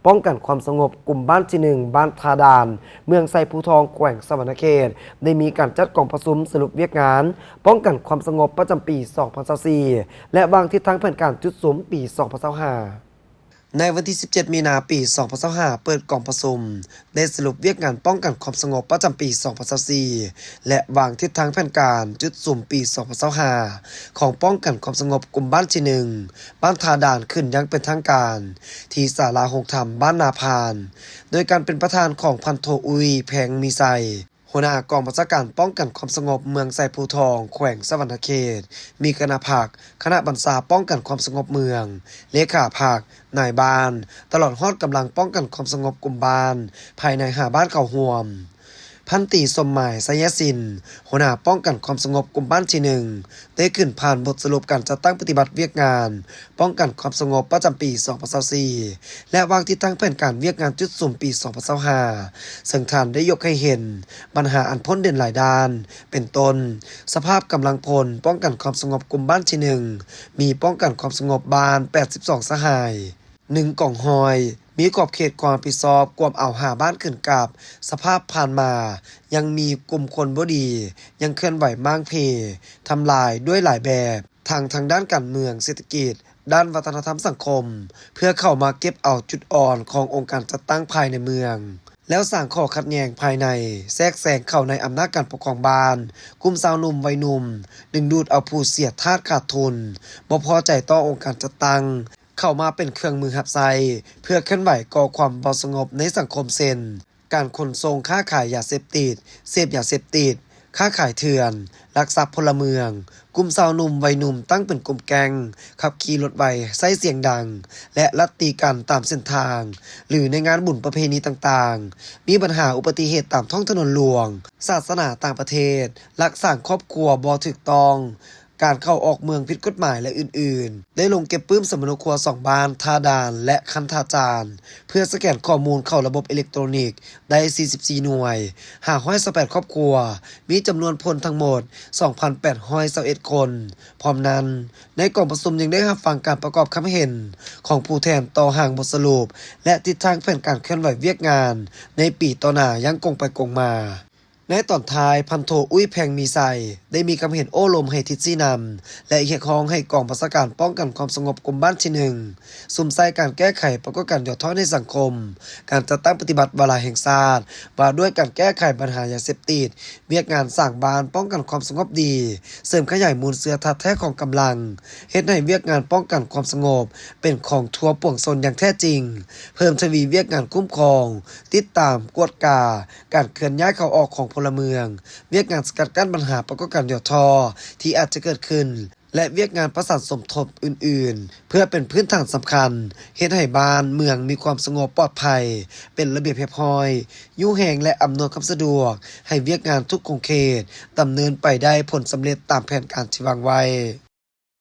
ປ້ອງກັນຄວາມສະຫງົບກຸ່ມບ້ານທີໜຶ່ງ ບ້ານທ່າດ່ານ ເມືອງໄຊພູທອງ ແຂວງສະຫວັນນະເຂດ ໄດ້ມີການຈັດກອງປະຊຸມສະຫຼຸບວຽກງານປ້ອງກັນຄວາມສະຫງົບປະຈຳປີສອງພັນຊາວສີ່ ແລະ ວາງທິດທາງແຜນການຈຸດສຸມປີສອງພັນຊາວຫ້າ. ໃນວັນທີສິບເຈັດ ມີນາ ປີສອງພັນຊາວຫ້າ ເປີດກອງປະຊຸມ ໄດ້ສະຫຼຸບວຽກງານປ້ອງກັນຄວາມສະຫງົບປະຈຳປີສອງພັນຊາວສີ່ ແລະ ວາງທິດທາງແຜນການຈຸດສຸມປີສອງພັນຊາວຫ້າ ຂອງປ້ອງກັນຄວາມສະຫງົບກຸ່ມບ້ານທີໜຶ່ງ ບ້ານທ່າດ່ານ ຂຶ້ນຢ່າງເປັນທາງການ ທີ່ສາລາໂຮງທຳບ້ານນາພານ ໂດຍການເປັນປະທານຂອງພັນໂທ ອຸ້ຍ ແພງມີໄຊ ຫົວໜ້າກອງບັນຊາການປ້ອງກັນຄວາມສະຫງົບເມືອງໄຊພູທອງ ແຂວງສະຫວັນນະເຂດ, ມີຄະນະພັກ, ຄະນະບັນຊາປ້ອງກັນຄວາມສະຫງົບເມືອງ, ເລຂາພັກ, ນາຍບ້ານ, ຕະຫຼອດຮອດກຳລັງປ້ອງກັນຄວາມສະຫງົບກຸ່ມບ້ານພາຍໃນຫ້າບ້ານເຂົ້າຮ່ວມ. ພັນຕີ ສົມໝາຍ ໄຊຍະສິນ ຫົວໜ້າປ້ອງກັນຄວາມສະຫງົບກຸ່ມບ້ານທີໜຶ່ງ ໄດ້ຂຶ້ນຜ່ານບົດສະຫຼຸບການຈັດຕັ້ງປະຕິບັດວຽກງານປ້ອງກັນຄວາມສະຫງົບປະຈຳປີສອງພັນຊາວສີ່ ແລະ ວາງທິດທາງແຜນການວຽກງານຈຸດສຸມປີສອງພັນຊາວຫ້າ ເຊິ່ງທ່ານໄດ້ຍົກໃຫ້ເຫັນບັນຫາອັນພົ້ນເດັ່ນຫຼາຍດ້ານ ເປັນຕົ້ນ ສະພາບກຳລັງພົນປ້ອງກັນຄວາມສະຫງົບກຸ່ມບ້ານທີໜຶ່ງ ມີປ້ອງກັນຄວາມສະຫງົບບ້ານແປດສິບສອງສະຫາຍ ໜຶ່ງກອງຮ້ອຍ ມີຂອບເຂດຄວາມຮັບຜິດຊອບກວມເອົາຫ້າບ້ານຂຶ້ນກັບ. ສະພາບຜ່ານມາຍັງມີກຸ່ມຄົນບໍ່ດີ ຍັງເຄື່ອນໄຫວມ້າງເພ ທຳລາຍດ້ວຍຫຼາຍແບບ ທັງທາງດ້ານການເມືອງ, ເສດຖະກິດ, ດ້ານວັດທະນະທຳສັງຄົມ ເພື່ອເຂົ້າມາເກັບເອົາຈຸດອ່ອນຂອງອົງການຈັດຕັ້ງພາຍໃນເມືອງ ແລ້ວສ້າງຂໍ້ຂັດແຍ່ງພາຍໃນ ແຊກແຊງເຂົ້າໃນອຳນາດການປົກຄອງບ້ານ, ກຸ່ມຊາວໜຸ່ມໄວໜຸ່ມ ດຶງດູດເອົາຜູ້ເສຍທາດຂາດທຶນ, ບໍ່ພໍໃຈຕໍ່ອົງການຈັດຕັ້ງ ເຂົ້າມາເປັນເຄື່ອງມືຮັບໃຊ້ ເພື່ອເຄື່ອນໄຫວກໍ່ຄວາມບໍ່ສະຫງົບໃນສັງຄົມ ເຊັ່ນ ການຂົນສົ່ງ, ຄ້າຂາຍຢາເສບຕິດ, ເສບຢາເສບຕິດ, ຄ້າຂາຍເຖື່ອນ, ລັກຊັບພົນລະເມືອງ, ກຸ່ມຊາວໜຸ່ມໄວໜຸ່ມຕັ້ງເປັນກຸ່ມແກ້ງ, ຂັບຂີ່ລົດໄວ, ໃຊ້ສຽງດັງ ແລະ ລັດຕີກັນຕາມເສັ້ນທາງ ຫຼື ໃນງານບຸນປະເພນີຕ່າງໆ, ມີບັນຫາອຸບັດຕິເຫດຕາມທ້ອງຖະໜົນຫຼວງ, ສາສະໜາຕ່າງປະເທດ, ລັກສ້າງຄອບຄົວບໍ່ຖືກຕ້ອງ, ການເຂົ້າອອກເມືອງຜິດກົດໝາຍ ແລະ ອື່ນໆ ໄດ້ລົງເກັບປຶ້ມສຳມະໂນຄົວສອງບ້ານ ທ່າດ່ານ ແລະ ຄັນທາຈານ ເພື່ອສະແກນຂໍ້ມູນເຂົ້າລະບົບເອເລັກໂຕຣນິກໄດ້ສີ່ສິບສີ່ໜ່ວຍ, ຫ້າຮ້ອຍຊາວແປດຄອບຄົວ, ມີຈຳນວນພົນທັງໝົດສອງພັນແປດຮ້ອຍຊາວເອັດຄົນ. ພ້ອມນັ້ນ, ໃນກອງປະຊຸມຍັງໄດ້ຮັບຟັງການປະກອບຄຳເຫັນຂອງຜູ້ແທນຕໍ່ຮ່າງບົດສະຫຼຸບ ແລະ ທິດທາງແຜນການເຄື່ອນໄຫວວຽກງານໃນປີຕໍ່ໜ້າຢ່າງກົງໄປກົງມາ. ໃນຕອນທ້າຍ, ພັນໂທ ອຸ້ຍ ແພງມີໄຊ ໄດ້ມີຄຳເຫັນໂອ້ລົມໃຫ້ທິດຊີ້ນຳ ແລະ ຮຽກຮ້ອງໃຫ້ກອງບັນຊາການປ້ອງກັນຄວາມສະຫງົບກຸ່ມບ້ານທີໜຶ່ງ ສຸມໃສ່ການແກ້ໄຂປາກົດການຫຍໍ້ທໍ້ໃນສັງຄົມ, ການຈັດຕັ້ງປະຕິບັດວາລະແຫ່ງຊາດວ່າດ້ວຍການແກ້ໄຂບັນຫາຢາເສບຕິດ, ວຽກງານສ້າງບ້ານປ້ອງກັນຄວາມສະຫງົບດີ, ເສີມຂະຫຍາຍມູນເຊື້ອທາດແທ້ຂອງກຳລັງ, ເຮັດໃຫ້ວຽກງານປ້ອງກັນຄວາມສະຫງົບເປັນຂອງທົ່ວປວງຊົນຢ່າງແທ້ຈິງ, ເພີ່ມທະວີວຽກງານຄຸ້ມຄອງ, ຕິດຕາມ, ກວດກາ, ການເຄື່ອນຍ້າຍເຂົ້າອອກຂອງພົນລະເມືອງ, ວຽກງານສະກັດກັ້ນບັນຫາປາກົດການຫຍໍ້ທໍ້ທີ່ອາດຈະເກີດຂຶ້ນ ແລະ ວຽກງານປະສານສົມທົບອື່ນໆ ເພື່ອເປັນພື້ນຖານສຳຄັນເຮັດໃຫ້ບ້ານເມືອງມີຄວາມສະຫງົບປອດໄພ, ເປັນລະບຽບຮຽບຮ້ອຍ, ຢູ່ແຮງ ແລະ ອຳນວຍຄວາມສະດວກໃຫ້ວຽກງານທຸກຂົງເຂດດຳເນີນໄປໄດ້ຜົນສຳເລັດຕາມແຜນການທີ່ວາງໄວ້.